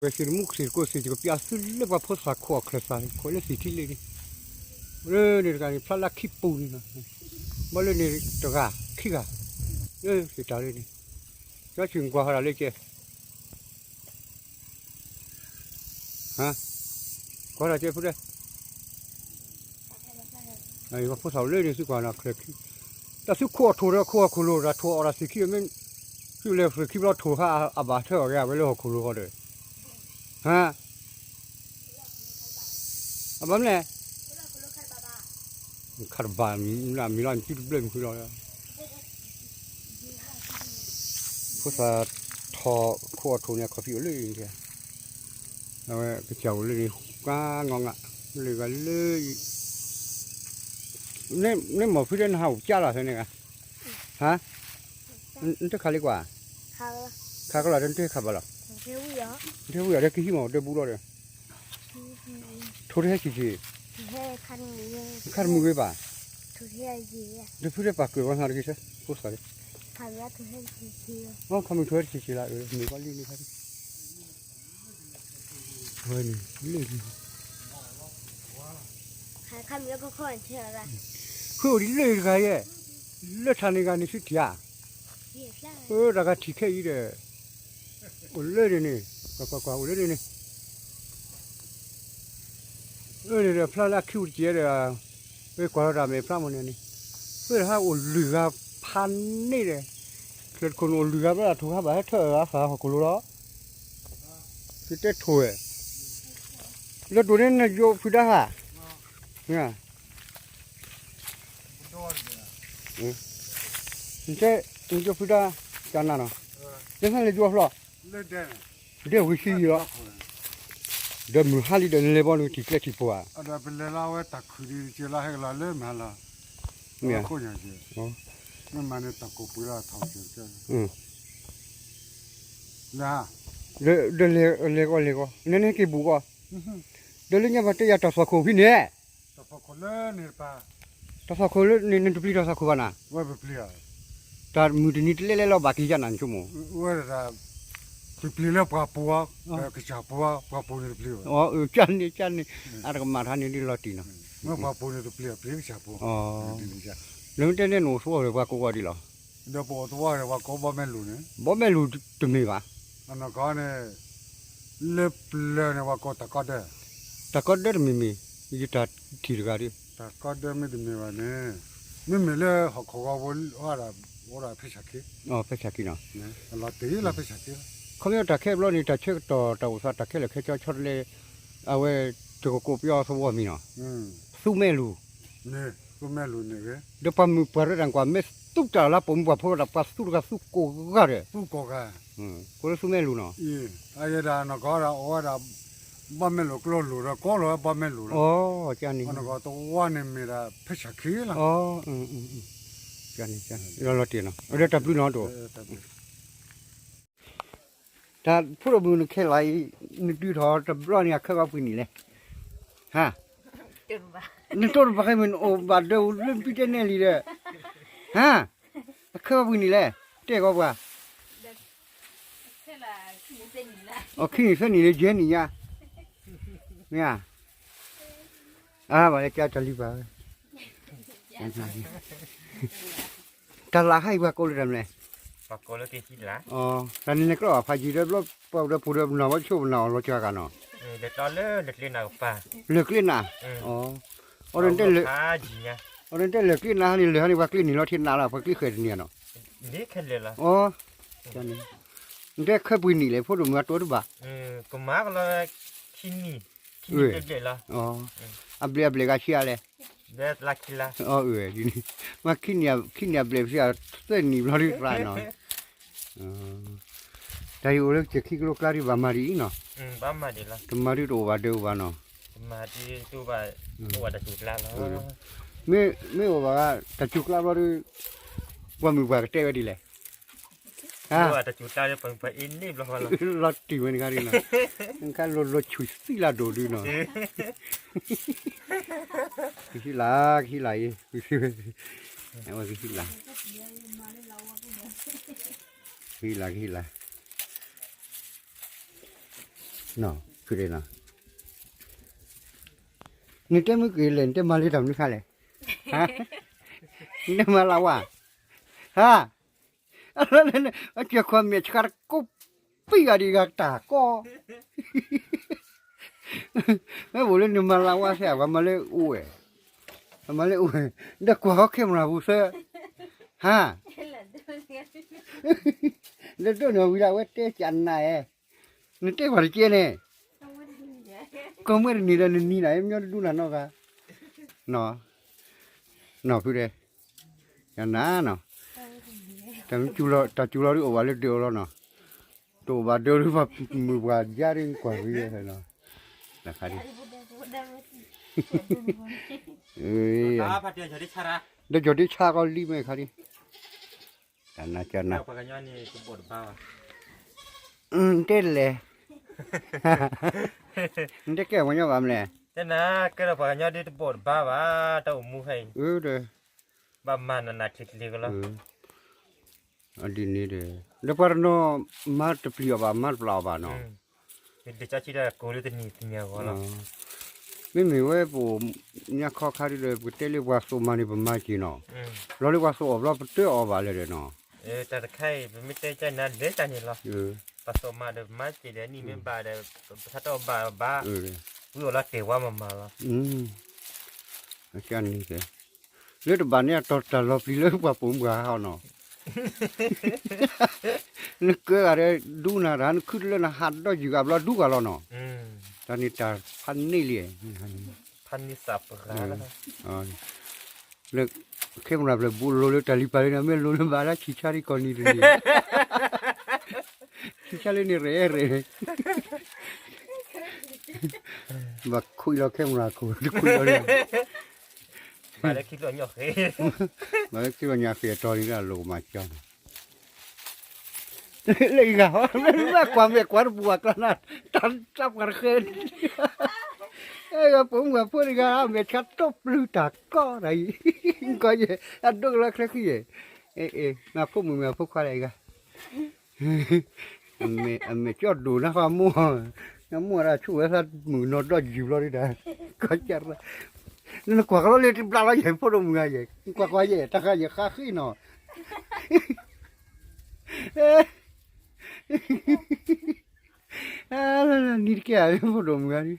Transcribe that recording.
ဝဲသ့ၣ်တမူသ့ၣ်တကိးသ့ၣ် ယကပျးသုလၢပှၤဖိသၣ်ခိၣ်အီၣ်ချၢၣ်သးန့ၣ် ခိၣ်လၢသ့ၣ်ထံလ့ၣ်န့ၣ်, လၢန့ၣ်တဂၤန့ၣ် ဖျါလၢခံပူၤန့ၣ်လီၤ, ဘၣ်လၢန့ၣ်တဂၤခံဂၤ, လၢသ့ၣ်တၢ်လၢန့ၣ်, ကၠီဆံၣ်ကွၢ်ဟးတၢ်လၢကဲ ကွၢ်တၢ်ကဲဖုတဲ, ပှၤဖိသၣ်လၢန့ၣ်သုကွၢ်နီၣ်ချၢၣ်ခံ, တၢ်သုခိၣ်အီၣ်ထိၣ်ဒီးခိၣ်အီၣ်ခိၣ်လိၤ တၢ်ထိၣ်အီၣ်တၢ်သ့ၣ်ခံမ့ၢ်, သုလဲၤသ့ၣ်ခံဘျီထိၣ်ဟးအဘၣ်ထၢအီၣ်ဂဲၤဝဲလၢဟီၣ်ခိၣ်လိၤဃီဒီး, ဟါ, အဘၣ်မလဲၣ်, ခါတဘၣ်မံၤလၢမံၤလီၤ မံၤတဘျၢမံၤလီၤ ဖိသၣ်ထီၣ်ခိၣ်အီၣ်ထိၣ်န့ၣ် အခီၣ်ဖံးအိၣ်လၢအံၤ, အဝဲကစၢ်အိၣ်လၢန့ၣ် ကွၢ်ငီငါ, လၢဂၤလၢအံၤ, နမ့ၢ်ဖုတဲနဟးအိၣ်ကၠၢ်လီၤဖဲန့ၣ်ဂၤ, ဟါ, နတခးလံကွၢ်, ခးကလီၤ နတခးဘၣ်လီၤ, နတဝံၤအီၤဒီးကဟံးမ့ၢ်ဒီးဘူးလီၤဒီး ထိၣ်တဟဲဆံးဆံး, ခါတမုာ်ဂ့ၤဘၣ်, ဒီးဖုတဲပာ်ကၢၢ်ဝဲသးတဂ့ၤဆၢ, ဖိသၣ်, ခါမုာ်ထိၣ်ဟဲတဆံးဆံးလီၤ, မုာ်ကီလံန့ၣ်ခါ, ဝဲန့ၣ်လၢန့ၣ်, ဖုအိၣ်ဒ်လၢတဂၤယဲၢ်, လၢထးန့ၣ်ဂၤန့ၣ်သုထံၣ်ဧါ, အၢ တၢ်ဂၤထံၣ်ခဲအံၤဒီး အိၣ်လၢန့ၣ်န့ၣ်, ကွၢ်ကွၢ်ကွၢ် အိၣ်လၢန့ၣ်န့ၣ်, အၢန့ၣ်ဒီးဖျါလၢအခံအိၣ်တကဲဒီး, ဝဲကွၢ်လီၤတၢ်မဲာ်ဖျါမ့ၢ်န့ၣ်န့ၣ်, ဝဲဒၣ်ဟးအိၣ်လွံၢ်ဂၤဖးန့ၣ်ဒီး, ချၢၣ်တခိၣ်န့ၣ်အိၣ်လွံၢ်ဂၤဘျီ ထိၣ်ဟးဘၣ်ဟဲထၢၣ်အသးဟီၣ်ခိၣ်လိၤလီၤ, သုတဲထိၣ်ဝဲ, လၢဒိၣ်န့ၣ်နယိးဖုဒါဟး, နတဲ, နယိးဖုဒါ, ကနၣ်နီၤ, လၢနလဲၤယိးဖျီၣ်, ဒဲဝံၤဆံယံၤလီၤ, ဒီးမုၢ်ဟါလံဒီးနလဲၤဘီနုၤထံၣ်ကျဲထံၣ်ဖိဧါ, ပလဲၤလၢဝဲတၢ်ခုၣ်ဒံးကလါဟဲကလါလၢမဟါလီၤ, မ့ၢ်, မ့ၢ်မၤန့ၣ်တၢ်ကိၢ်ပှ့ၤလီၤထီၣ်ကၢၤကၢၤ, ဒီးလဲၤကီလဲၤကီ, နန့ၣ်က့ၤဘူးကီ, ဒီးလၢညါပှၤတဲယၤတၢ်သွၣ်ခိၣ်ဖဲန့ၣ် တၢ်သွၣ်ခိၣ်လၢန့ၣ်တပၤ, တၢ်သွၣ်ခိၣ်လၢန့ၣ် နတပျံၤတၢ်သွၣ်ခိၣ်ဘၣ်နၤ, တၢ်မုၢ်တနံၤတလဲလဲလီၤဘၣ်က့ၤယၤနၤနဆိကမိၣ်, ဝဲဒၣ်, တပျံၤလၢပှၤပူၤအီၤ, ကစၢ်ပူၤအီၤ ပှၤပူၤန့ၣ်တပျံၤဘၣ်, ကန့ၣ်ကန့ၣ်, အတကမၣ်ထါန့ၣ်ဒ်လီၤတံၢ်နီၤ, ပှၤပူၤန့ၣ်တပျံၤအပျံၤကစၢ်ပူၤ, လၢမ့ၢ်တဲန့ၣ်နအိၣ်သဝီဒီးပှၤကိးဂၤဒ်လီၤ, ဒီးပအိၣ်သဝီဒီးပှၤကိးဘီမဲာ်လိၤန့ၣ်, ဘီမဲာ်လိၤတမ့ၢ်ဘၣ် အနီၢ်ကီန့ၣ်, လၢပျၢၤန့ၣ် ပှၤကိးတၢ်ကီဒၢ, တၢ်ကီဒၢတမံၤမံၤ, ယတၢ်ထံၣ်တဂၤဒီး, တၢ်ကီဒၢမ့ၢ်တမ့ၢ်ဘၣ်န့ၣ်, မ့မ့ၢ်လၢဟီၣ်ခိၣ်ဂီၤဖိအိၣ်ဒၣ်ဖဲဆၣ်ခံ, ဖဲဆၣ်ခံနီၤ, လီၤတံၢ်လီၤဖဲဆၣ်ခံလီၤ, ခီပညီတၢ်ခဲဘျီန့ၣ် တၢ်ဆၢကတီၢ်တၢ်အိၣ်သးတၢ်ခဲလၢာ်ခဲဆ့ဆီတလဲ, အဝဲ, တကကိးပယီၤသဝီမံၤနီၤ, သူမဲာ်လူၤ သူမဲာ်လူၤန့ၣ်ဂ့ၤ, ဒီးပှၤမုၢ်ပှၤရဲတၢ်ကွၢ် မ့ၢ်သူတၢ်လၢပိာ်မုၢ်ပှၢ်ဖိဒီး ပှၤသူတဂၤသူကိးဂၤဒီး, သူကိးဂၤ, ကိးလၢသူမဲာ်လူၤနီၤ, အံၤ, အယဲဒၣ်နီၢ်ကီဒီး အဝဲဒၣ်, ဘီမဲာ်လိၤကျိလိၤဒီး ကိးလီၤဝဲဘီမဲာ်လိၤလီၤ, ကန့ၣ်, အနီၢ်ကီတဝီန့ၣ်မ့ၢ်ဒၣ်ဖဲဆၣ်ခံလီၤ, ကန့ၣ်, လီၤလီၤတံၢ်နီၤ အဒီးတၢ်ဘျုးနီၤဒိၣ် တၢ်ဖိဒိၣ်မုၣ်နခဲလၢာ်အံၤ, နဒုးထီၣ်တဘျီန့ၣ် အခၢၣ်ဘၣ်ပှံၤနံၣ်လဲၣ်, ဟါ, နတိၢ်တဘၣ်ဃဲမ့ၢ်နအိၣ်ဘၣ်ဒၢးလၢပံတဲနဲၣ်လံဒီး, ဟါ, အခၢၣ်ဘၣ်ပှံၤနံၣ်လဲၣ်, တဲကီးပှၤ, အခံနံၣ်သၢနံၣ်လၢယဲၢ်နံၣ်ညါ, မ့ၢ်ဧါ, အါဘၣ်လၢကၢ်တၢ်လံၤပာ်ဝဲ တၢ်လၢ်ခါအံၤပှၤကိးလၢတၢ်မနုၤလဲၣ်, တၢ်န့ၣ်လဲၤကျီၢ်ဘၣ်ဖးယံၤဒီးဘျီ ပှၤဒီးပူၤဒီးပနၢ်ဝဲဆိပနၢ်အီၤလီၤစှၤဂၤနီၤ, လၢာ်ကျ့နး, အီၤ, အီၤဒ်တဲလၢာ်ကျ့နးဟါန့ၣ် လၢာ်ဟါန့ၣ် ပှၤကျ့န့ၢ်လီၤထံနးလီၤ ပှၤကျ့ဃဲၤတန့ၢ်နီၤ, အီၤ, နတဲခၢၣ်ပှံၤနံၣ်လဲၣ် ဖိဒိၣ်မုၣ်အတိတဘၣ်, ကမၤကလီ ခံနံၣ်, ခံနံၣ်တဘျဲၣ်လီၤ, အဘျဲၣ်အဘျဲၣ်ဂၤဆံးအါလဲၣ်, မ့ၢ်ခံနံၣ်အဘျဲၣ်ပစံး သၢနံၣ်ဘျီဒ်သရၣ်နီၤ, တၢ်အံၤအိၣ်လၢကစၢၢ်ခံကလိကျါဒ်ဘၣ်မၤဒ်အံၤနီၤ, တမၤဒ်တအိၣ်ဘၣ်ဒၢးအိၣ်ဘၣ်နီၤ, မ့ၢ်အိၣ်ဘၣ်တၢ်စူၤကျါဘျီဒီး ပှၤမုၢ်ပှၢ်ကတဲဝဲဒ်လဲၣ် လီၤတံၢ်ဝဲန့ၣ်ခါဒ်နီၤ, ခါလိၤလိၤဆူၣ်သံလၢဒိၣ်ဒုနီၤ, ကဟံးလၢ် ကဟံးလၢ်အံၤ, ကဟံးလၢ်, ကဟံးလၢ်, ကဟံးလၢ်, ကဟံးလၢ်, ဖုဒဲးနီၤ, နတဲမုၢ်က့ၤလဲၣ် နတဲမၤလၢတၢ်မနုၤခါလဲၣ်, နတဲမၤလၢဝါ, ဟါ, အစၢၤခွါမဲာ်ဆှးတကိးပံာ်ဂၤဒံးဂၤတၢ်ကီ, မ့ၢ်ဘိးလၢနမၤလၢဝါစဲး ပှၤမၤလၢအိၣ်ဝဲ, ပှၤမၤလၢအိၣ်ဝဲ, ဒီးကွၢ်ဟီ camera ပူၤသၢ, ဟါ, ဒီးဒိၣ်န့ၣ်ဝံၤဒၣ်ဝဲတဲကနၤအဲ, နတဲပှၤတကဲန့ၣ်, ကီၢ်မွဲတနံၤဒီးနနံၤနၤ မညီတဒူနၤနီတဂၤ, နီၤဖုဒဲး, ယနၤနီၤ, တၢ်စူၤလီၤဒုးအိၣ်ဘၣ်လၢဒၢးအီၤလီၤနီၤ, တအိၣ်ဘၣ်ဒၢးလၢပှၤမုၢ်ပှၤယါဒ်ကွၢ်ဂ့ၤနီၤ, တခါဒ် ဒီးကီၤဒ့ဆါကီးလံမ့ၢ်ခါဒ်, တနၤကနၤ, တဲလဲၣ်, နတဲကဲပှၤကညီဘၣ်မလဲၣ်, တဲနၤကဲဒီးပှၤကညီဒ်တဘိးတဘါဘၣ်, တၢ်အိၣ်မူဖဲအံၤ, ဘၣ်မၤနးနးချ့ချ့ကလီၤ, ဒ်န့ၣ်ဒီး, ဒီးပှၤတနီၤမၤတပျံၤအီၤဘၣ် မၤတပျၢ်အီၤဘၣ်နီၤ, ဒ်ကၠီဆံဒီးကိးလၢတနံၤတနံၤအဂီၢ်လီၤ, မ့မ့ၢ်ဝဲပအိၣ်ညါခီခါဒ်ဒီး ပကတဲလၢပှၤသိးမၤန့ၣ် ပမၤက့ၤနီၤ, ဘျီလၢပှၤသိးအီၤဘျီပတၢအီၤဘၣ်လဲၣ်ဒီးနီၤ, တၢ်တခါအံၤ ပမ့ၢ်တဲကနၤလဲၤတၢ်န့ၣ်လီၤ, ပှၤသိးမၤဒီးပမၤက့ၤဒီး နံၣ်မ့ၢ်ဘၣ်ဒီး ပဆၣ်တီၢ်ဘၣ်ဘၣ်, ဝံၤအီၤလီၤတဲာ်ဝါမၤမၤလီၤ, လၢတဘၣ်န့ၣ်အတီၤတၢ်လီၤပျံၤလၢပှၤပိာ်မုၣ်ပှၢ်ဟီနီၤ, နကၢဂၤဒီးဒူနၤတၢ် နခုတလၢနဟးဒီးယုၢ်ဂၤဘျီဒူဂၤလီၤနီၤ, တၢ်န့ၣ်တၢ်ဖးန့ၢ်လံ, လၢ camera ဖျၢၣ်ဘူးလိၤလၢတၢ်လံၤပာ်လၢန့ၣ် မ့ၢ်လိၤလၢဘၣ်လၢဆံးဆါဒ်ကီၢ်နံၤတနံၤ, ဆံးဆါလၢန့ၣ်ရဲၣ်ရဲၣ်, ဘၣ်ခွံလီၤ camera ခိၣ်တခွံလီၤ, ဘၣ်လၢခံလီၤညါဃ့ၢ်အတီၤန့ၣ် လၢအလိၤကမၤကၠီန့ၣ် လၢအဂၤ, မ့ၢ်ကွၢ်မဲာ်ကွၢ်တပူၤအကျါနၤ, တၢ်ပှၤတဃဲ, အဲ ပိာ်မုၣ်ဖိတဂၤ မဲာ်ဆှးတိၢ်ပျုၢ်တၢ်ကီတၢ်အံၤ, ကီယဲၢ် အဒိကလီၤချ့ဃံယဲၢ်, မ့ၢ်ဖိမုၣ်မ့ၢ်ဖိခွါလၢအဂၤ, အမဲာ်ကၠီၣ်ဒိၣ်နၢ်ဃီမိၢ်, နမိၢ်ဒၣ်ဆိၣ်ဝဲသးမုၣ်ကနီၤဒီးယုၢ်ဘျီဒ်တၢ်, ကီကၢ်, နကွၢ်ကလီလၢတဘျးလီၤယဲၢ် ဖိဒိၣ်မုၣ်ဂၤယဲၢ် ကွၢ်ကွၢ်ယဲၢ် တၢ်ဃါယဲၢ်ဃါဃံနီၤ နံၤတကဲဧါ ဖိဒိၣ်မုၢ်ဂၤန့ၣ်